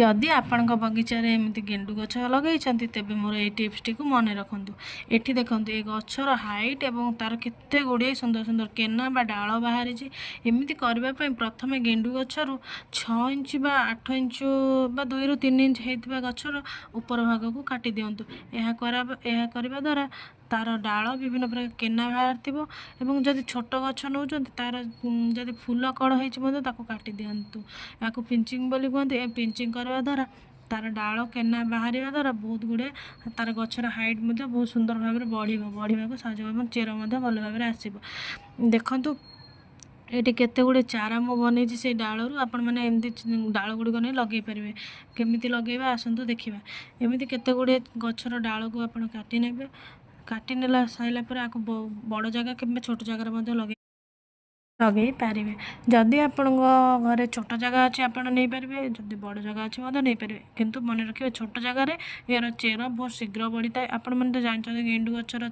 ଯଦି ଆପଣଙ୍କ ବଗିଚାରେ ଏମିତି ଗେଣ୍ଡୁ ଗଛ ଲଗାଇଛନ୍ତି, ତେବେ ମୋର ଏଇ ଟିପ୍ସଟିକୁ ମନେ ରଖନ୍ତୁ। ଏଠି ଦେଖନ୍ତୁ, ଏ ଗଛର ହାଇଟ୍ ଏବଂ ତା'ର କେତେ ଗୁଡ଼ିଏ ସୁନ୍ଦର ସୁନ୍ଦର କେନା ବା ଡାଳ ବାହାରିଛି। ଏମିତି କରିବା ପାଇଁ ପ୍ରଥମେ ଗେଣ୍ଡୁ ଗଛରୁ 6 ଇଞ୍ଚ ବା 8 ଇଞ୍ଚ ବା 2ରୁ 3 ଇଞ୍ଚ ହେଇଥିବା ଗଛର ଉପର ଭାଗକୁ କାଟି ଦିଅନ୍ତୁ। ଏହା କରିବା ଦ୍ୱାରା ତା'ର ଡାଳ ବିଭିନ୍ନ ପ୍ରକାର କେନା ବାହାରିଥିବ। ଏବଂ ଯଦି ଛୋଟ ଗଛ ନେଉଛନ୍ତି, ତା'ର ଯଦି ଫୁଲ କଢ଼ ହେଇଛି ମଧ୍ୟ ତାକୁ କାଟି ଦିଅନ୍ତୁ। ଏହାକୁ ପିଞ୍ଚିଂ ବୋଲି କୁହନ୍ତି। ଏ ପିଞ୍ଚିଂ କରିବା ଦ୍ୱାରା ତା'ର ଡାଳ କେନା ବାହାରିବା ଦ୍ୱାରା ବହୁତ ଗୁଡ଼ିଏ ତା'ର ଗଛର ହାଇଟ୍ ମଧ୍ୟ ବହୁତ ସୁନ୍ଦର ଭାବରେ ବଢ଼ିବ, ବଢ଼ିବାକୁ ସାହାଯ୍ୟ ଏବଂ ଚେର ମଧ୍ୟ ଭଲ ଭାବରେ ଆସିବ। ଦେଖନ୍ତୁ, ଏଠି କେତେ ଗୁଡ଼ିଏ ଚାରା ମୁଁ ବନେଇଛି ସେଇ ଡାଳରୁ। ଆପଣମାନେ ଏମିତି ଡାଳ ଗୁଡ଼ିକ ନେଇ ଲଗେଇ ପାରିବେ। କେମିତି ଲଗେଇବା, ଆସନ୍ତୁ ଦେଖିବା। ଏମିତି କେତେ ଗୁଡ଼ିଏ ଗଛର ଡାଳକୁ ଆପଣ କାଟି ନେବେ। କାଟି ନେଲା ସାରିଲା ପରେ ଆକୁ ବଡ଼ ଜାଗା କିମ୍ବା ଛୋଟ ଜାଗାରେ ମଧ୍ୟ ଲଗେଇ ପାରିବେ। ଯଦି ଆପଣଙ୍କ ଘରେ ଛୋଟ ଜାଗା ଅଛି, ଆପଣ ନେଇପାରିବେ। ଯଦି ବଡ଼ ଜାଗା ଅଛି ମଧ୍ୟ ନେଇପାରିବେ। କିନ୍ତୁ ମନେ ରଖିବେ, ଛୋଟ ଜାଗାରେ ଏହାର ଚେର ବହୁତ ଶୀଘ୍ର ବଢ଼ିଥାଏ। ଆପଣମାନେ ତ ଜାଣିଛନ୍ତି, ଗେଣ୍ଡୁ ଗଛର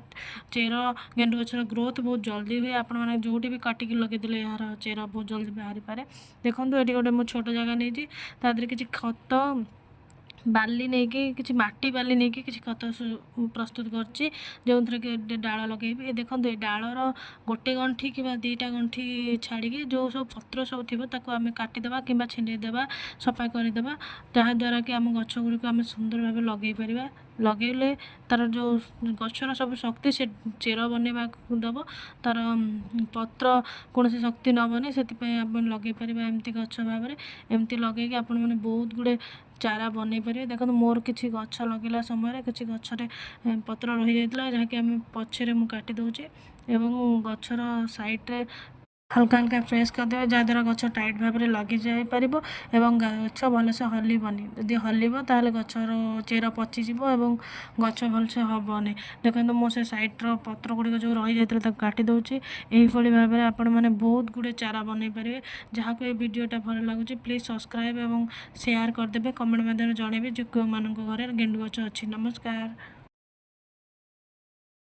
ଚେର, ଗେଣ୍ଡୁ ଗଛର ଗ୍ରୋଥ୍ ବହୁତ ଜଲ୍ଦି ହୁଏ। ଆପଣମାନେ ଯେଉଁଠି ବି କାଟିକି ଲଗେଇଦେଲେ ଏହାର ଚେର ବହୁତ ଜଲ୍ଦି ବାହାରିପାରେ। ଦେଖନ୍ତୁ, ଏଠି ଗୋଟେ ମୁଁ ଛୋଟ ଜାଗା ନେଇଛି। ତା ଦେହରେ କିଛି ଖତ ବାଲି ନେଇକି, କିଛି ମାଟି ବାଲି ନେଇକି କିଛି ଖତ ପ୍ରସ୍ତୁତ କରିଛି, ଯେଉଁଥିରେ କି ଡାଳ ଲଗେଇବି। ଏ ଦେଖନ୍ତୁ, ଏ ଡାଳର ଗୋଟେ ଗଣ୍ଠି କିମ୍ବା 2ଟା ଗଣ୍ଠି ଛାଡ଼ିକି ଯେଉଁ ସବୁ ପତ୍ର ସବୁ ଥିବ, ତାକୁ ଆମେ କାଟିଦେବା କିମ୍ବା ଛିଣ୍ଡେଇ ଦେବା, ସଫା କରିଦେବା, ଯାହାଦ୍ୱାରା କି ଆମ ଗଛ ଗୁଡ଼ିକୁ ଆମେ ସୁନ୍ଦର ଭାବେ ଲଗେଇ ପାରିବା। ଲଗେଇଲେ ତା'ର ଯେଉଁ ଗଛର ସବୁ ଶକ୍ତି ସେ ଚେର ବନେଇବାକୁ ଦେବ, ତା'ର ପତ୍ର କୌଣସି ଶକ୍ତି ନେବନି। ସେଥିପାଇଁ ଆମେ ଲଗେଇ ପାରିବା ଏମିତି ଗଛ ଭାବରେ। ଏମିତି ଲଗେଇକି ଆପଣମାନେ ବହୁତ ଗୁଡ଼ିଏ ଚାରା ବନେଇ ପାରିବେ। ଦେଖନ୍ତୁ, ମୋର କିଛି ଗଛ ଲଗେଇଲା ସମୟରେ କିଛି ଗଛରେ ପତ୍ର ରହିଯାଇଥିଲା, ଯାହାକି ଆମେ ପଛରେ ମୁଁ କାଟି ଦେଉଛି। ଏବଂ ଗଛର ସାଇଡ଼୍ରେ ହାଲକା ହାଲକା ପ୍ରେସ୍ କରିଦେବେ, ଯାହାଦ୍ୱାରା ଗଛ ଟାଇଟ୍ ଭାବରେ ଲାଗିଯାଇପାରିବ ଏବଂ ଗଛ ଭଲସେ ହଲିବନି। ଯଦି ହଲିବ, ତାହେଲେ ଗଛର ଚେର ପଚିଯିବ ଏବଂ ଗଛ ଭଲସେ ହେବନି। ଦେଖନ୍ତୁ, ମୁଁ ସେ ସାଇଡ଼୍ର ପତ୍ର ଗୁଡ଼ିକ ଯେଉଁ ରହିଯାଇଥିଲା, ତାକୁ କାଟି ଦେଉଛି। ଏହିଭଳି ଭାବରେ ଆପଣମାନେ ବହୁତ ଗୁଡ଼ିଏ ଚାରା ବନେଇ ପାରିବେ। ଯାହାକୁ ଏ ଭିଡ଼ିଓଟା ଭଲ ଲାଗୁଛି, ପ୍ଲିଜ୍ ସବସ୍କ୍ରାଇବ୍ ଏବଂ ସେୟାର କରିଦେବେ। କମେଣ୍ଟ ମାଧ୍ୟମରେ ଜଣାଇବେ ଯେ କେଉଁମାନଙ୍କ ଘରେ ଗେଣ୍ଡୁ ଗଛ ଅଛି। ନମସ୍କାର।